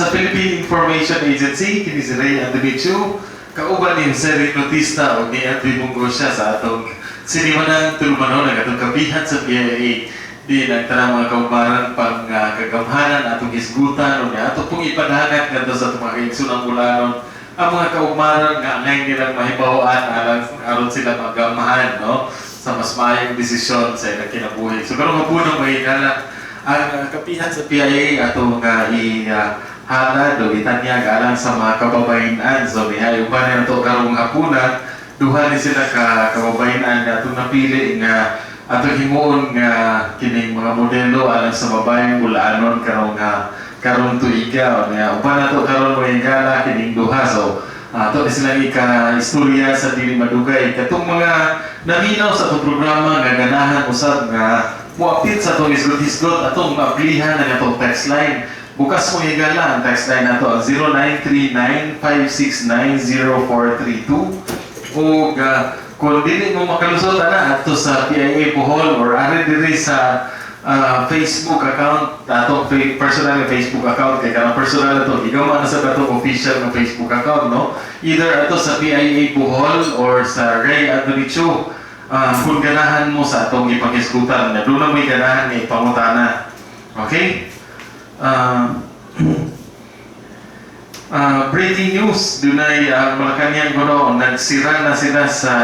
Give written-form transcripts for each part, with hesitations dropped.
Sa Philippine Information Agency, kini si Ray Anthony Chu, kauban ni Jose Notista o ni Anthony Bungosya sa atong sinimanang tulumanon ang atong Kapihan sa PIA di ang tanang mga kaubaran pang kagamhanan atong hisgutan o ni ato pong ipadahangat ngadto sa atong mga kaigsoonang Bulanon ang mga kaumaran nga angay nilang mahibaw-an alang aron sila magamhan, no, sa mas maayong desisyon sa ilang kinabuhi. So karong hapon, mga higala, ang Kapihan sa PIA ato nga i halad o itanyag alang sa mga kababayen-an. So niya uban na to karong hapuna, duha ni sila ka kababayen-an nga atong napili nga atong himuon nga kining mga modelo alang sa babayeng Bulanon karong tuiga. O niya uban na to karon, mga higala, kining duha. So ato ni silang ika-istorya sa dili madugay. Katong mga naminaw sa atong programa nga ganahan usab nga moapil sa atong hisgot-hisgot, atong maaplihan ang atong text line. Bukas, mga higala, ang text line nato ang 0939-569-0432. Ug kung dili mo makalusot ana adto sa PIA Bohol or ari diri sa Facebook account atong personal nga Facebook account, kay kanang personal ato gigama na sa atong official nga Facebook account, no, either ato sa PIA Bohol or sa Ray Anthony Chu, kung ganahan mo sa atong ipanghisgutan na doon na mo'y ganahan nga ipangutana, okay. Breaking news, dunay Malacanang kuno nagsira na sila sa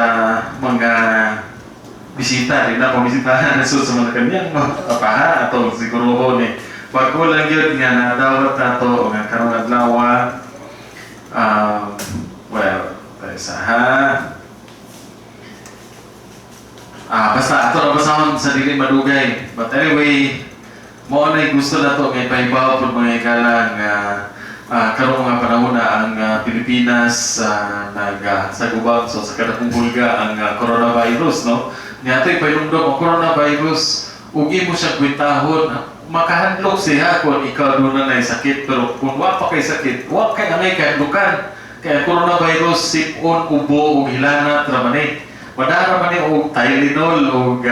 mga bisita, di na pamisitahan na sa Malacanang, no? Apaha, atong siguro ni. Bago lang yun nga nadawat nato nga karong adlaw, well, tayo sa ha. Basta ato na basahon sa dili madugay. But anyway, mao na gusto na to nga ipahibaw pud, mga higala, nga karong mga panahon na ang Pilipinas nag sagubang so sa kadakong hulga ang coronavirus, no. Nya ato'y pahinumdom ang coronavirus ug imo siya kwentahon, makahadlok siya kung ikaw doon na sakit, pero kung wa pa kay sakit, wa kay angay kahadlokan kay ang coronavirus sipon, ubo ug hilanat ra man eh. Madara man ni og Tylenol og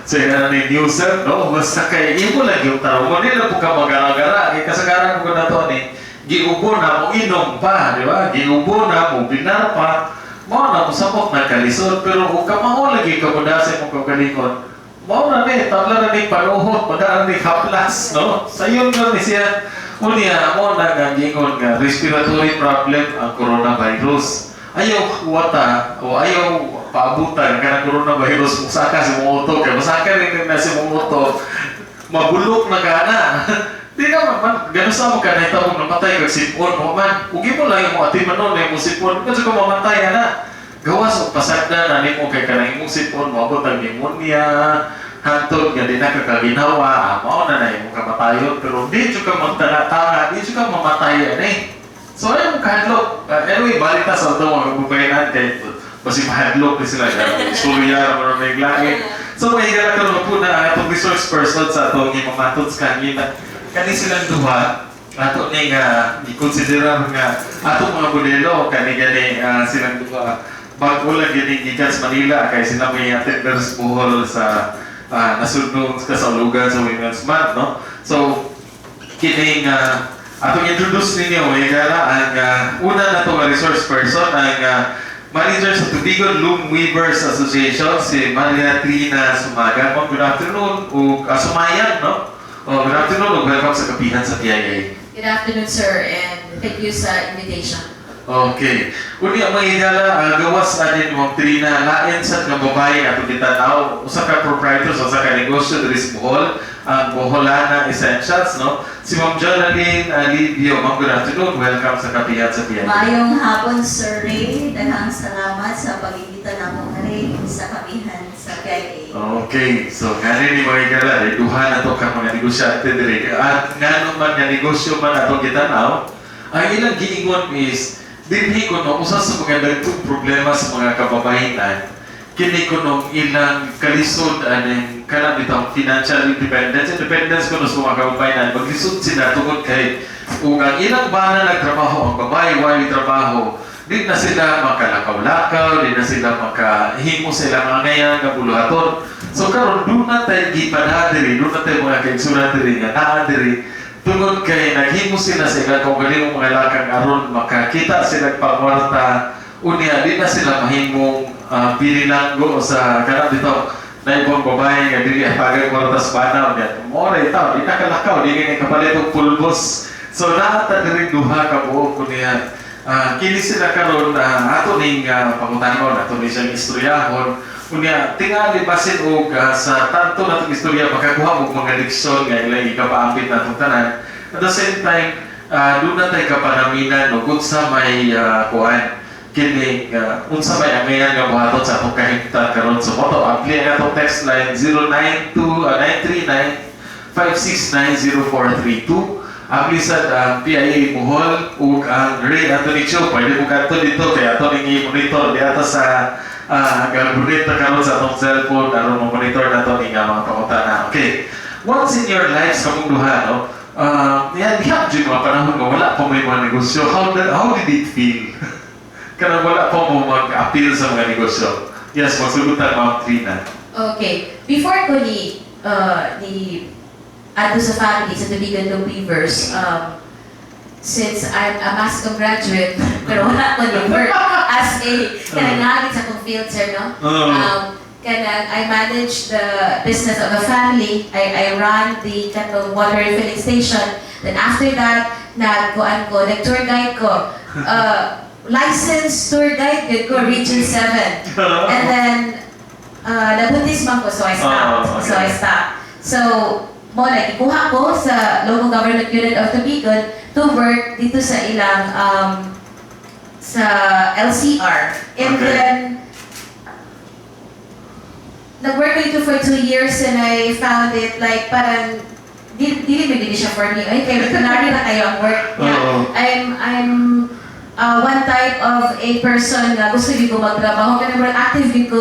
sa ano ni Newsom, no? Basta kay imo lang yung tarong mo, nila po ka magara-gara. Kay kasagaran ko na to ni, giubo na mo inom pa, di ba? Giubo na mo binar pa. Mao na mo samot nagkalisod, pero kung kamao lagi ka mo sa imong kaugalingon, mao na ni, tabla na ni panuhot, madara ni haplas, no? Sayon na ni siya. Unya, mo na nga gingon nga respiratory problem ang coronavirus. Ayaw wata o ayaw paabutan kanang coronavirus musaka sa imong utok kay musaka rin na sa imong utok, mabulok na ka na. Di na man ganun sa mo ka nahitabo namatay kag sipon mo man ug imo lang imong atimanon na imong sipon kasi ka mamatay ana gawas og pasagdan na nimo kay kanang imong sipon moabot ang pneumonia hantod nga di na ka kaginawa, mao na na imong kamatayon, pero di jud ka magtanga-tanga, di jud ka mamatay ani. So ayaw mo kahadlok. Anyway, balik ta sa atong mga kababayenan kay basi mahadlok ni sila. Istorya ra man may lain. So mga higala, karon po na ang atong resource person sa atong imamatod sa kangina. Kani silang duha, ato ni nga i-consider nga atong mga modelo kani gani silang duha. Bago lang gini gikan sa Manila kay sila may attenders Bohol sa nasudnong kasaulugan sa Women's Month, no? So kining atong introduce ninyo, mga higala, ang una na nga resource person, ang manager sa Tubigon Loom Weavers Association, si Maria Trina Sumaga. Ma'am, good afternoon ug Sumayan, no? Oh, good afternoon ug welcome sa Kapihan sa PIA. Good afternoon, sir, and thank you sa invitation. Okay. Uni ang mga higala, gawas anin Ma'am Trina, lain sa nga babae atong gitanaw, usa ka proprietor sa usa ka negosyo diri sa Bohol, ang Boholana Essentials, no? Si Ma'am Jonaline Alivio. Ma'am, good afternoon. Welcome sa Kapihan sa PIA. Maayong hapon, Sir Ray. Daghang salamat sa pag-imbita namo Ray sa Kapihan sa PIA. Okay, so ngani ni mga higala, eh, duha na to ka mga negosyante diri. At ngano man nga negosyo man atong gitanaw, ang ilang giingon is dinhi kuno usa sa mga dagkong problema sa mga kababayenan kini kuno ilang kalisod aning kanang bitong financial independence, independence kuno sa mga kababayenan. Maglisod sila tungod kay ug ang ilang bana nagtrabaho, ang babae way trabaho, di na sila makalakaw-lakaw, di na sila makahimo sa ilang angayan nga buluhaton. So karon doon na tayo gipadha diri, doon na tayo mga kaigsunan diri nga naa diri. Tungod kay naghimo sila sa ilang kaugalingong mga lakang aron makakita sila pangwarta, unya di na sila mahimong pirilanggo sa kanang dito na ibang babae nga dili hatagan kwarta sa bana. Unya mo ra itaw, di na kalakaw, di gani kapalit og pulbos. So naa ta diri duha ka buok kunya. Kini sila karon, ato ning pangutanon, ato ni siyang istoryahon. Unya tingali basin og sa tanto natong istorya makakuha og mga leksyon nga ilang ikapaapit natong tanan. At the same time, doon na tay kapanaminan no kung sa may kuan kining unsa may angayan nga buhaton sa atong kahimtang karon. So mo to abli ang atong text line, 092 939 5690432. Abli sad ang PIA Bohol ug ang Ray Anthony Cho. Pwede mo kadto dito kay ato ning i-monitor diata sa galburit na karon sa atong cellphone aron mo-monitor nato ning mga pangutana. Okay. Once in your lives, kamong duha, no? Yan, diha jud mga panahon nga wala pa may mga negosyo. How did it feel? Kanang wala pa mo mag-appeal sa mga negosyo. Yes, magsugod ta, Ma'am Trina. Okay. Before ko ni adto sa family sa Tubigon Loom Weavers, since I'm a mass comm graduate, pero wala ko ni work as a, kanang nagit sa akong field, sir, no? Kanang I manage the business of the family. I run the katong water refilling station. Then after that, nagkuan ko, nag-tour guide ko. Licensed tour guide gud ko, Region 7. And then, nabuntis man ko, so I stopped. Oh, okay. So I stopped. So, mo na, ikuha ko sa local government unit of Tubigon to work dito sa ilang, sa LCR. And then, nag-work ko dito for 2 years and I found it like parang, di, dili ba siya for me. Ay, kaya kunwari na kayo ang work niya. Oo. I'm one type of a person nga gusto gyud ko magtrabaho kaya murag active gyud ko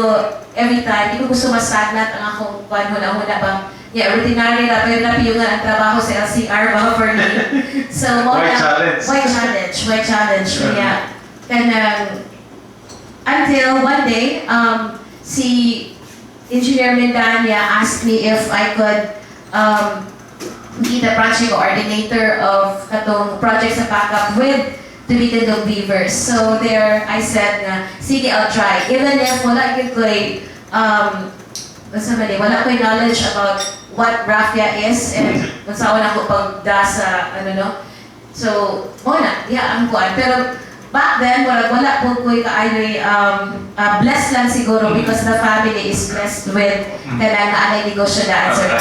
every time. Di ko gusto ma-stagnant ang akong kuan, huna-huna ba. Yeah, routinary ra pero napiyungan ang trabaho sa LCR ba for me. So mo Why na challenge? Why challenge? Why challenge? Yeah. Kanang until one day, si Engineer Mendania asked me if I could be the project coordinator of katong project sa backup with Tubigon Loom Weavers. So there, I said na, "Sige, I'll try." Even if wala gyud ko'y, unsa man eh, wala ko'y knowledge about what raffia is and kung saan ako pagda sa, ano no. So, mo na, yeah, ang kuan. Pero back then, wala po ko'y kaayo'y blessed lang siguro because the family is blessed with kanang naanay negosyo daan, sir.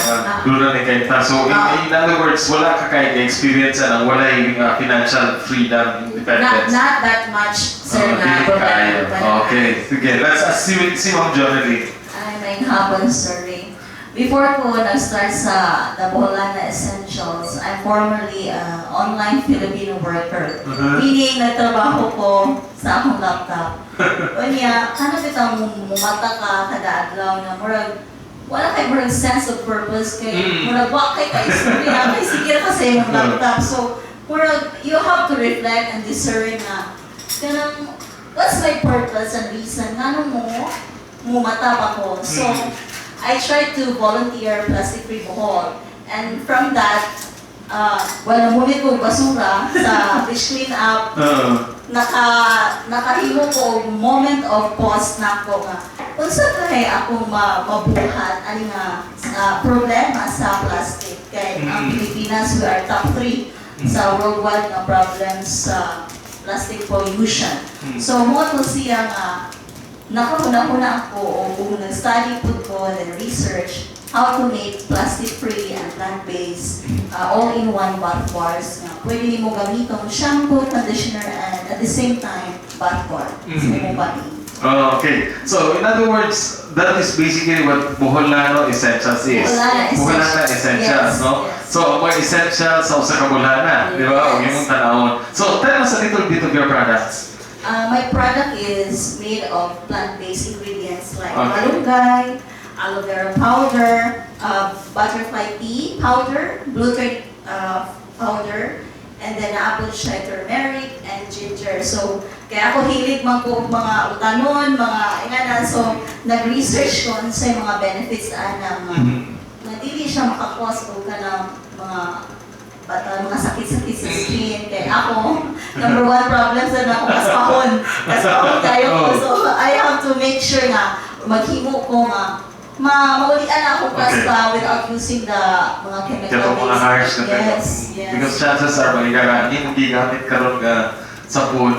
Doon na ni kay. So, in other words, wala ka kay experience ang walay financial freedom, independence. Not that much, sir, Oh, nga. dili kaayo. Okay, sige. Let's ask si Ma'am Jonalie. Ay, maayong hapon, sir Ray. Before ko nag-start sa The Boholana Essentials, I'm formerly an online Filipino worker. Meaning, nagtrabaho ko sa akong laptop. Unya, kana bitaw mumata ka kada adlaw na murag wala kay murag sense of purpose kay murag wa kay ka istorya kay sige ra ka sa imong laptop. So, murag you have to reflect and discern na kanang what's my purpose and reason ngano mo mumata pa ko. So, I tried to volunteer Plastic Free Bohol. And from that, well, namunit ko basura sa beach clean up, nakahimo ko og moment of pause nako nga unsa kay ako mabuhat ani nga problema sa plastic kay ang Pilipinas, we are top 3 sa worldwide nga problems sa plastic pollution. So mo to siya nga nakahuna-huna ako o kung nag-study pud ko and research how to make plastic-free and plant-based all-in-one bath bars nga pwede nimo gamiton shampoo, conditioner, and at the same time bath bar sa imong body. Oh, okay. So, in other words, that is basically what Boholano Essentials is. Boholana Essentials. Boholana Essentials, Yes, no? yes. So, ang mga essentials sa usa ka bolana, di ba? O Yes. imong tanawon. So, tell us a little bit of your products. My product is made of plant-based ingredients like malunggay, aloe vera powder, butterfly pea powder, blue turnip powder, and then apple siya, turmeric and ginger. So, kaya ako hilig man ko og mga utanon, mga ingana. So, nag-research ko sa mga benefits ana nga na dili siya maka-cause og kanang mga bata mga sakit-sakit sa skin. Kaya ako, number one problem sa nako, kaspahon. Kaspahon kayo ko. Oh. So I have to make sure nga maghimo ko nga maulian ako kaspa without using the mga chemical. Katong mga harsh na Yes. Because chances are, mga higala, hindi mo gigamit karon nga sabon,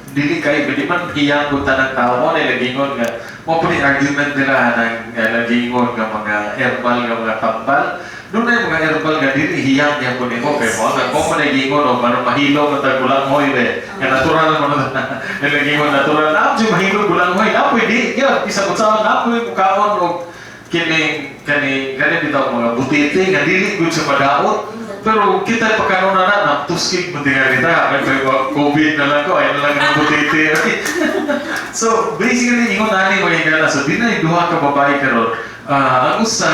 dili kay dili man hiyang kung tanang tao mo na lagingon nga mo po ni argument nila ng lagingon nga mga herbal nga mga tambal doon na yung mga herbal nga dili hiyang gyapon nimo kay mo nga kung mo nagingon o manong mahilo man tag bulanghoy be nga natural man na nalagingon natural na jud mahilo bulanghoy na pwede gyud isa kung saan na pwede mukaon og kining kaning kaning bitaw mga butete nga dili gud sa padaot, pero kita pagkaroon na na tuskig mo tingali ta kay COVID na lang ko ay na lang ang butete. So basically ingon ani, mga higala, so di na duha ka babae karon. Ang usa,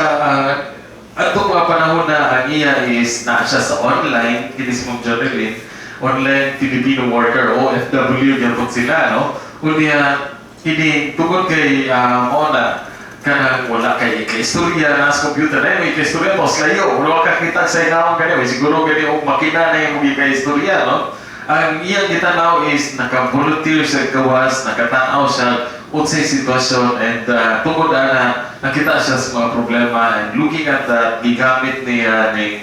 atong mga panahon na ang iya is na siya sa online kini si Ma'am Jonelyn, online Filipino worker, OFW gyapon sila, no? Unya kini tungod kay mo na kanang wala kay ika-istorya na sa computer na may ika-istorya mo layo wala ka kita sa inawang gani may siguro gani og makina na yung ika-istorya, no? Ang iyang gitanaw is naka-volunteer sa gawas, nakatanaw siya unsay sitwasyon and tungod ana nakita siya sa mga problema and looking at that gigamit niya ning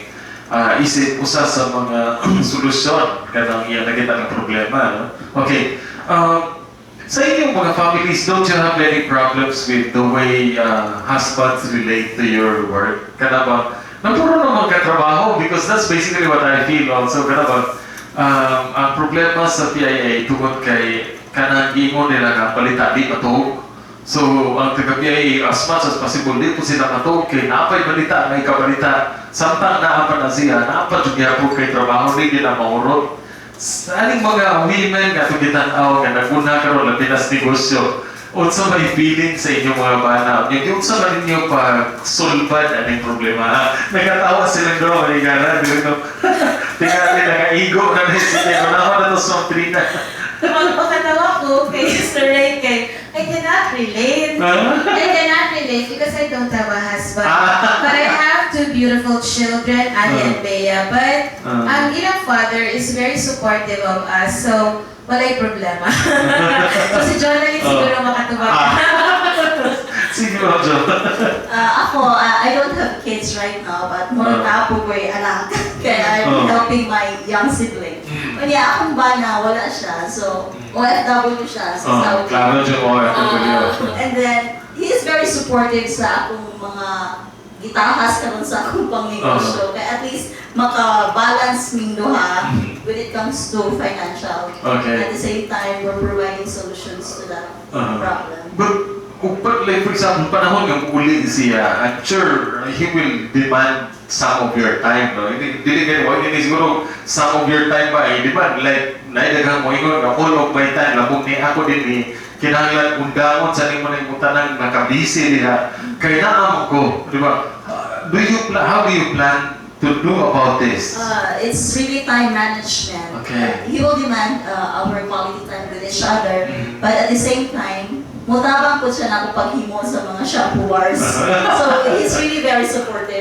isip usa sa mga solusyon kanang iyang nakita ng problema, no? Okay, sa inyong mga families, don't you have any problems with the way husbands relate to your work? Kana ba, napuro naman katrabaho because that's basically what I feel also. Kana ba, ang problema sa PIA tungod kay kanang ingon nila nga balita di matuog. So, ang taga PIA, as much as possible, di po sila matuog kay naapay balita nga ikabalita. Samtang naa pa na siya, naa pa jud gyapon kay trabaho, di na maurot. Sa aning mga women nga itong gitan-aw nga naguna karon labi na sa negosyo, unsa may feeling sa inyong mga bana? Unya unsa man ninyo pag sulbad aning problema, ha? Nagatawa silang dalawa ni gana, dili no? Tingali nakaigo na ni si Panahon na to sa Trina. Makatawa ko kay Sir Ray kay I cannot relate. I cannot relate because I don't have a husband. But I have two beautiful children, Ali and Bea. But ang ilang father is very supportive of us. So, walay problema. So, si Jonalyn siguro makatubag. Ah. Sige, Ma'am Jo. Ako, I don't have kids right now, but more na po ko'y anak. Kaya I'm helping my young sibling. Unya, akong bana, wala siya. So, OFW siya sa Oh, Saudi. klaro dyan OFW. And then, he is very supportive sa akong mga gitahas karon sa akong pangnegosyo. Kaya at least maka-balance ming duha when it comes to financial. At the same time, we're providing solutions to that problem. But, kung but like for example, panahon nga uli siya, I'm sure he will demand some of your time, no? Hindi, dili kayo, wag hindi siguro some of your time ba, eh, di ba? Like, naidaghang mo ingon nga all of my time, labong ni ako din ni, kinahanglan undangon sa nimo na imong tanang nakabisi diha. Kay naa man ko, di ba? Do you how do you plan to do about this? It's really time management. He will demand our quality time with each other, but at the same time, mutabang po siya na ako paghimo sa mga shampoo bars. So he's really very supportive.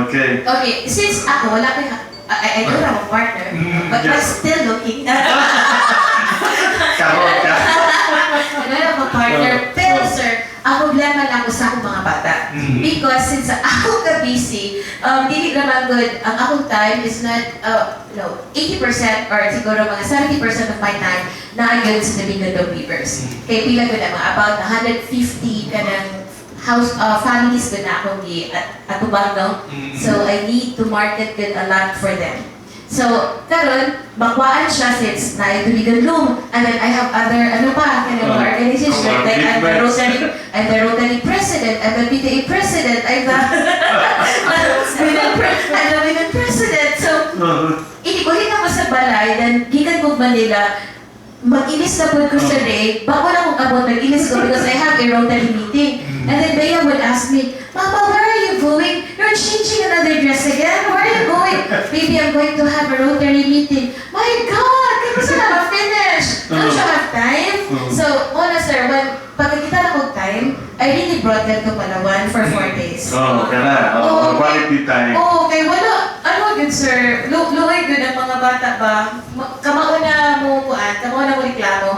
Okay. Okay, since ako, wala ko I don't have a partner, but I'm still looking. Karon ka. I don't have a partner. Pero sir, ang problema lang ko sa akong mga bata. Because since ako ka busy, dili naman good, ang akong time is not, no, 80% or siguro mga 70% of my time na yun sa Binondo Weavers. Kay pila gud ang mga about 150 kanang house families gud na akong gi at atubang, no? So I need to market good a lot for them. So, karon makwaan siya since na Tubigan Loom, and then I have other, ano pa, kanang mga organization, mga like I'm the commitments. Rotary, I'm the Rotary President, I'm the PTA President, I'm the Women President. So, inig-uli na ko sa balay, then gikan ko Manila, mag-ilis na po ko sa Ray, bago na akong abot, nag-ilis ko because I have a Rotary meeting. And then Bea would ask me, "Mama, where are you going? You're changing another dress again? Where are you going?" "Baby, I'm going to have a Rotary meeting." "My God! Kaya na ma-finish? Don't you have time?" So, muna sir, when pagkakita na kong time, I really brought them to Palawan for 4 days. Oh, kana. Oh, Oo, quality time. Oo, kay wala, ano gyud, sir, luoy gyud ang mga bata ba. Kamao na mo kuan, kamao na mo reklamo.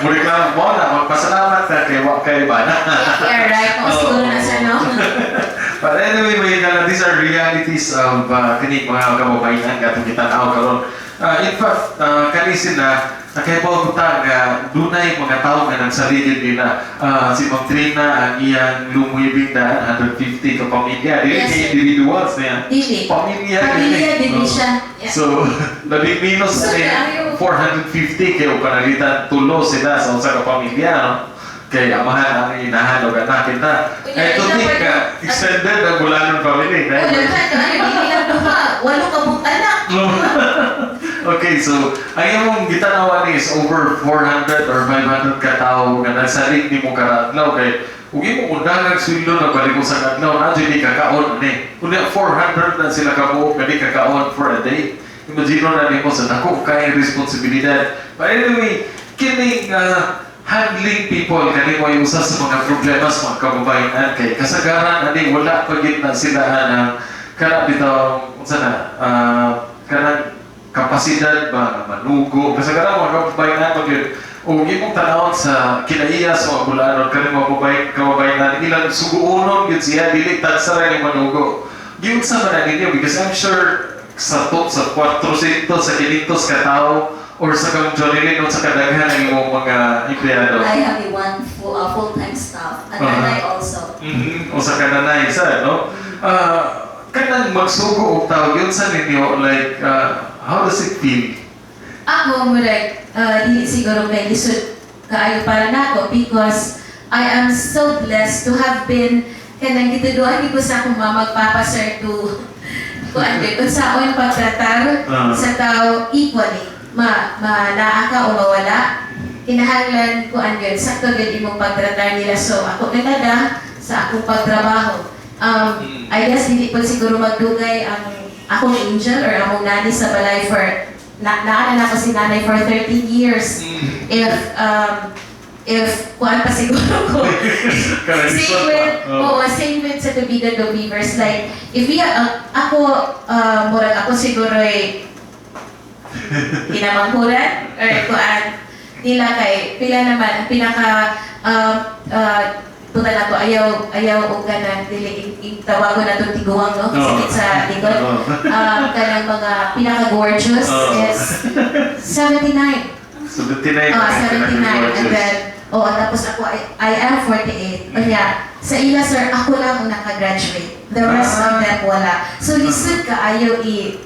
Muli ka mo na, magpasalamat ka kay wa kay ba na. Yeah, right. Mao siguro na, sir, no? But anyway, mga higala, these are realities of kini mga kababayan nga atong gitanaw karon. In fact, kani sila nakahibaw ta nga dunay mga tawo nga nagsaligid nila. Si Ma'am Trina, ang iyang loom weaving na 150 ka pamilya. Dili Yes, kay sir. individuals niya. Dili. Pamilya Pamilya dili. din Oh. siya. Yeah. So, labing minus So, ni kaayo. 450 kay ug pananglitan tulo sila sa usa ka pamilya, no? Kay amahan ang inahan og anak kita. Unya, Eh, to ila think, pa- extended ang Bulanon family. Oh, Right? daghan kaayo, dili lang duha, walo ka buok anak. Okay, so ang imong gitanawan is over 400 or 500 ka tawo nga nagsalig nimo kada adlaw kay ug imong undangang sweldo na balik sa adlaw na jud di kakaon ni. Unya 400 na sila kabuok nga di kakaon for a day. Imagine na nimo sa dako kay responsibilidad. But anyway, kining handling people kani mo usa sa mga problema sa mga kababayan kay kasagaran ani wala pa gid na sila ang kana bitaw unsa na kanang kapasidad ba nga manugo kasagaran mga kababayan man gyud ug imong tanawon sa kinaiya sa mga Bulanon kani mga kababayan ilang suguonon gyud siya, dili tagsa ra ni manugo. Giunsa man na ninyo? Because I'm sure sa top sa 400 sa 500 ka tawo or sa kang Johnny o sa kadaghan ang imong mga empleyado. I have a one full-time staff, and nanay also. Usa ka nanay sa no. Kanang magsugo og tao yun sa ninyo, like how does it feel? Ako, murag, dili siguro kay lisod kaayo para nako because I am so blessed to have been kanang gituduan ko sa akong mama ug papa, sir, to kuan kay unsaon pagtratar sa tao equally. Ma malaa ka o mawala, kinahanglan kuan gyud, sakto gyud imong pagtratar nila. So ako nagada sa akong pagtrabaho, I guess dili po siguro magdugay ang akong angel or akong nanay sa balay for na naa na ako si nanay for 13 years. If kuan pa siguro ko. Same with, oo, same with sa Tubigan the Weavers. Like, if we, ako, murag ako siguro ay kinamanghuran or kuan nila kay pila naman ang pinaka puta na ko ayaw ayaw og kanang dili tawagon na tong tiguang, no, sakit sa likod, kanang mga pinaka gorgeous is 79. 79. Ah, 79. And then, oo, tapos ako, I am 48. Kaya, sa ila, sir, ako lang ang nakagraduate. The rest of them, wala. So, lisod kaayo i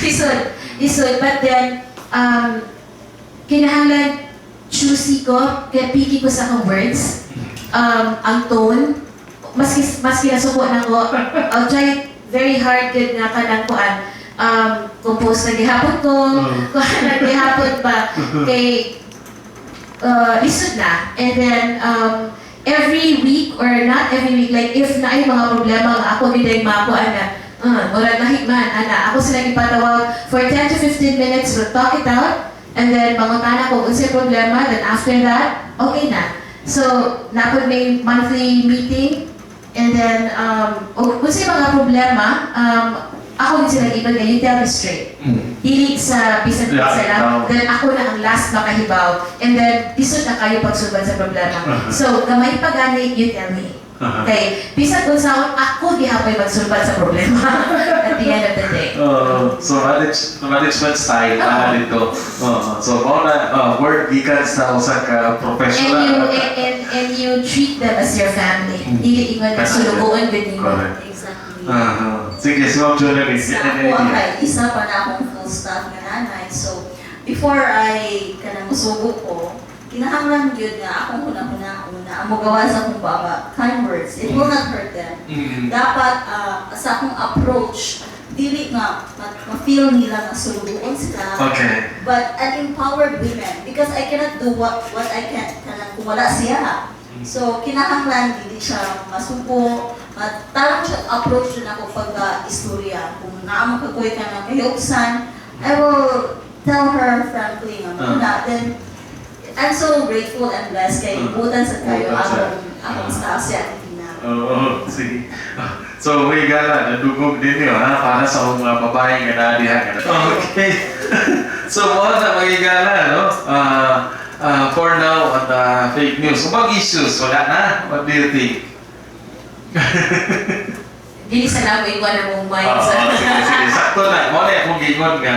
lisod, lisod. But then, kinahanglan choosy ko, kaya picky ko sa akong words. Ang tone, maski, maski nasuko na ko, I'll try very hard gud nga kanang kuan. Compose na gihapon ko, kuan na gihapon ba, kay lisod na. And then, every week or not every week, like if naay mga problema nga ako gid ay makuan na, murag lahi man, ana, ako sila ipatawag for 10 to 15 minutes, we'll talk it out, and then mangutana ko unsay problema, then after that, okay na. So, napod may monthly meeting, and then, kung unsay mga problema, ako din sila ibang you tell me straight. Dili sa bisan sa lang, then ako na ang last makahibaw. And then, lisod na kayo pagsulbad sa problema. So, gamay pa gani, you tell me. Okay, bisan kung saan ako gihapoy magsulbad sa problema at the end of the day. So management style dito. So mao na work gikan sa usa ka And you professional. and you treat them as your family. Dili ingon na sulugoon gud nimo. Correct. Exactly. Sige, si Ma'am Johnny, Sa any ako idea? kay isa pa na akong full staff nga nanay. So, before I kanang musugo ko, kinahanglan gyud nga akong huna-huna una ang mogawa sa akong baba, kind words. It will not hurt them. Dapat sa akong approach, dili nga ma-feel nila nga sulugoon sila. But an empowered women because I cannot do what I can kanang kung wala siya. So kinahanglan dili siya masuko, matarong siya approach din ako pag istorya. Kung naa man kakoy ka ng kahiyugsan, I will tell her frankly nga na then I'm so grateful and blessed kay butan sa kayo Butan sa- akong staff si Ate Tina. Oo, sige. So, may gala, nadugog din yun, ha? Para sa mga babae nga naa diha. Okay. So, mao na, mga higala, no? For now, on the fake news. Ubang issues, wala na. What do you think? Dili sa namo ikuan na mong mind Oo, sa sige, sige. Sakto na. Mao na akong giingon nga.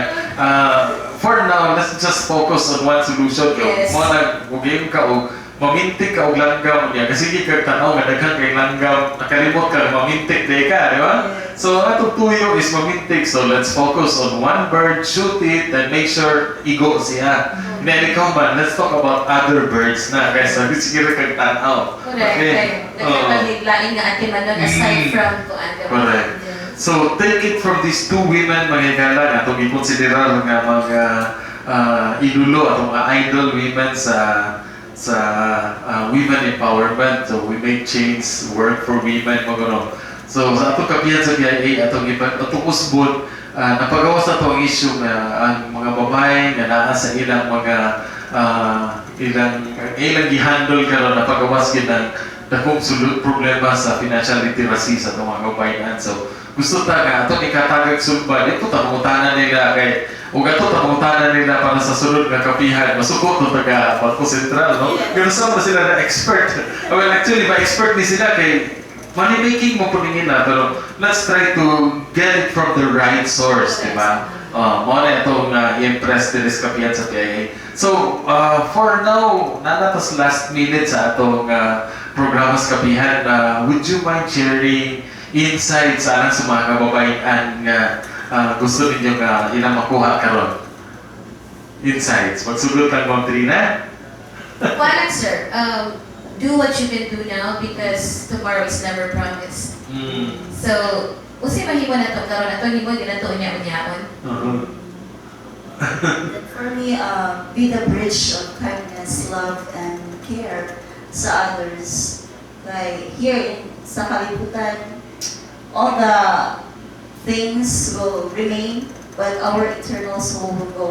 For now, let's just focus on one solution. Yes. Mao na, mugiingon ka og mamintik ka og langgam niya. Kasi sige kag tanaw nga daghan kay langgam, nakalimot ka, mamintik day ka, di ba? So, atong tuyo is mamintik. So, let's focus on one bird, shoot it, and make sure igo siya. Then, ikaw man, let's talk about other birds na kaysa sige kag tanaw. Correct. Okay. Okay. Oo. Nagkakaliglain nga atimanon aside from kuan, diba? Correct. So, take it from these two women, mga higala, nga itong ikonsiderar nga mga idolo at mga idol women sa women empowerment. So, we make change work for women, mga gano'n. So, sa atong kapihan sa PIA, atong iba, atong usbon, napagawas na to ang issue nga ang mga babae nga naa sa ilang mga ilang ilang gihandle karon, napagawas gid ang dakong sulod problema sa financial literacy sa atong mga kababayan. So, gusto ta nga atong ikatagag sulba, di po ta mangutana nila kay ug ato ta mangutana nila para sa sunod nga kapihan, masuko to taga Bangko Sentral, no? Pero sa ba sila na expert? Well, actually, ba expert ni sila kay money making mo po nila, pero let's try to get it from the right source, di ba? Mo na itong i-impress din sa kapihan sa PIA. So, for now, naa na ta's last minute sa atong programa sa kapihan. Would you mind sharing insights alang sa mga kababayan nga gusto ninyo nga ilang makuha karon? Insights. Magsulod lang, Ma'am Trina. Wala, sir. Do what you can do now because tomorrow is never promised. So, unsay mahimo nato karon, ato himo din nato unya-unyaon. And for me, be the bridge of kindness, love, and care sa others. Like here in sa kalibutan, all the things will remain, but our eternal soul will go.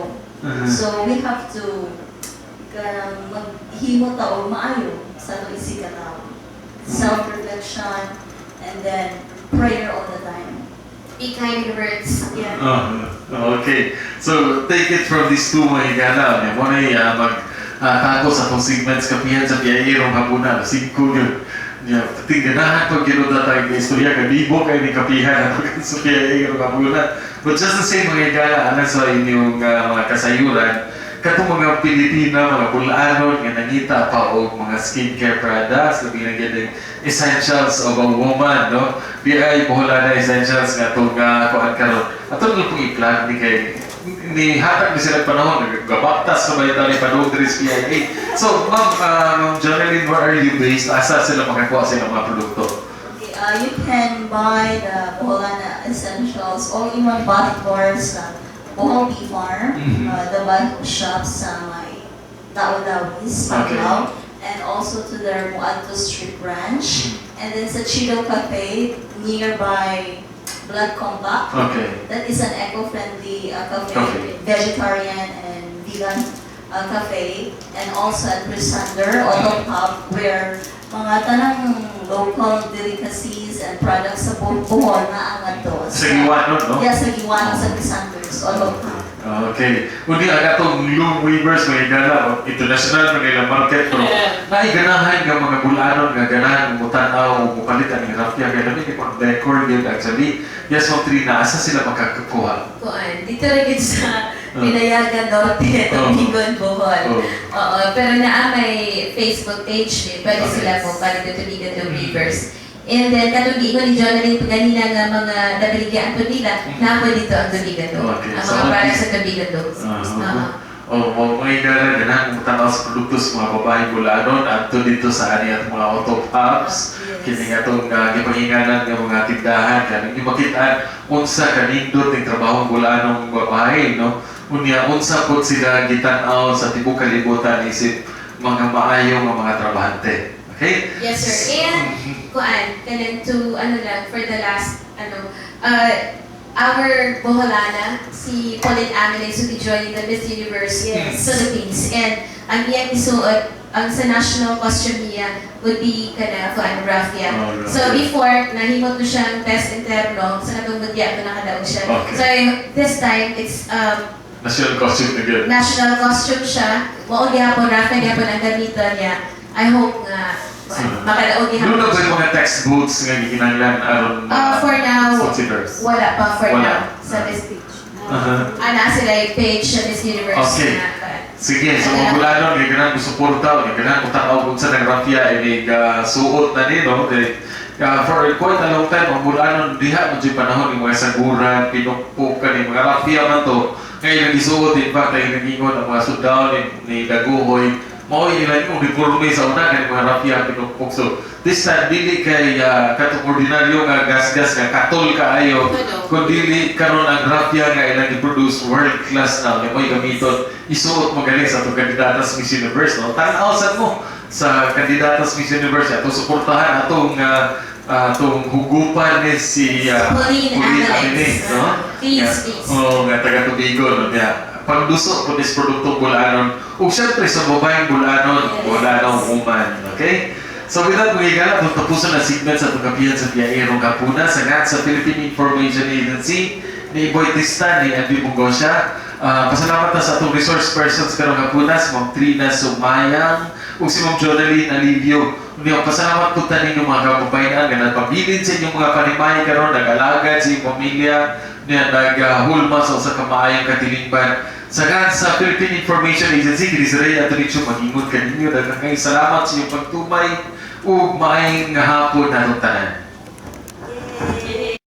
So we have to kanang maghimo ta og maayo sa atong isig ka. Self-reflection and then prayer all the time. Be kind words. Yeah. Oh, okay. So, take it from these two, mga higala. Mao na mag tapos atong segments kapihan sa PIA rong hapuna. Singko yun. Yeah, pati ganahan pag gano'n na tayo ng istorya, kadibo kayo ni kapihan ato sa PIA rong hapuna. But just the same, mga higala, alang sa inyong mga kasayuran, katong mga Pilipina, mga Bol-anon nga nangita pa og mga skincare products, labi na gyud ang essentials of a woman, no? Di ay Boholana Essentials nga itong kuan karon. Ato lang pong i-plug ni kay ni hatag ni sila panahon, gabaktas sa bayan ni padung diri sa PIA. So, Ma'am, Ma'am Jonalyn, where are you based? Asa sila makakuha sila mga produkto? Okay, you can buy the Boholana Essentials all-in-one bath bar sa Bohol Bee Farm, the Bath Shop sa may Dao-Dawis, Panglao, and also to their Muadto Street branch, and then sa Chido Cafe nearby Black Combat. That is an eco-friendly cafe, Cafe. Vegetarian and vegan cafe. And also at Prisander Auto Pub, where mga tanang local delicacies and products sa Bohol na ang ato. Sa Guiwanon, no? Yeah, sa Guiwanon, sa Prisanders Auto Pub. Okay. Unya ang atong loom weavers, mga higala, international man nila market, pero naay ganahan nga mga Bol-anon nga ganahan mutan-aw o mupalit ang raffia kay lami ni pang decor gyud actually. Yes, Ma'am Trina, asa sila makakakuha? Kuan, dito rin yun sa Pinayagan Norte, Tubigon, Bohol. Oo, pero naa may Facebook page eh. Pwede sila mo palit yung Tubigon Loom Weavers. And then, katong giingon ni Jonalyn ganina nga mga nabaligyaan po nila, naa po dito ang Tubigon Loom. Ang So, mga products sa Tubigon Loom. Ah, oh, mga higala, ganahan mutan-aw sa produkto sa mga babae Bol-anon adto dito sa ani at mga auto pubs. Kini nga atong gipanginganan nga mga tindahan kanang yung makitaan unsa kanindot ning trabahong Bol-anong babae, no? Unya unsa pud sila gitan-aw sa tibuok kalibutan isip mga maayo nga mga trabahante. Okay? Yes, sir. And, kuan, kanang to, ano lang, for the last, ano, our Boholana, si Pauline Ameles, will be joining the Miss Universe Philippines. And ang iyang isuot, ang sa national costume niya would be kana kuan, raffia. Oh, raffia. So before nahimo to siyang test interno sa katong mudya to nakadaog siya. So this time it's National costume na gyud. National costume siya. Mao gihapon, raffia gihapon ang gamiton niya. I hope nga kuan, makadaog Doon gihapon na ba siya. yung mga textbooks nga gikinahanglan aron For now, consider? Wala pa for Wala. Now sa this page. Ana sila yung page sa Miss Universe na kuan. Sige, so mga Bulanon, nga ganahan mo suporta, nga ganahan mo tanaw kung sa nang-raffia, inig suot na ni, no? Kay, for quite a long time, ang Bulanon, diha mo dyan panahon, yung mga saguran, pinukpok, kani, mga raffia man to. Ngayon, nag-isuot, in fact, ay nagingon ang mga sundao ni Dagohoy, mao ilan yung uniforme sa una, kani mga raffia, pinukpok. So, this time, dili kay katong ordinaryo nga gasgas nga katol kaayo, kundi karon ang raffia nga ilang i-produce, world class na nga mo'y gamiton, isuot mo gali sa atong kandidata sa Miss Universe, no? Tan-aw sad mo sa kandidata sa Miss Universe, atong suportahan, atong hugupan ni si Pauline Pauline Alex. Alex, no? Please, please. Oh, nga taga Tubigon, no? Yeah. Pangduso po nis produktong Bulanon. Ug syempre sa babaeng Bulanon, Bulanon woman, okay? So with that, mga higala, kung tapusan ang segment sa atong Kapihan sa Biyahe hapuna sa ngat sa Philippine Information Agency ni Boy Tristan ni Andy Bungosya. Pasalamat na sa atong resource persons karong hapuna, si Ma'am Trina Sumayang ug si Ma'am Jonaline Alivio. Unya, pasalamat po ta ninyo, mga kababayan, nga nagpabilin sa inyong mga panimay karon, nag-alagad sa inyong pamilya, niya naghulma sa usa ka maayong katilingban. Sa ngan sa Philippine Information Agency, kini si Ray Antonio magingon kaninyo. Daghang kayong salamat sa inyong pagtumay ug maayong hapon natong tanan.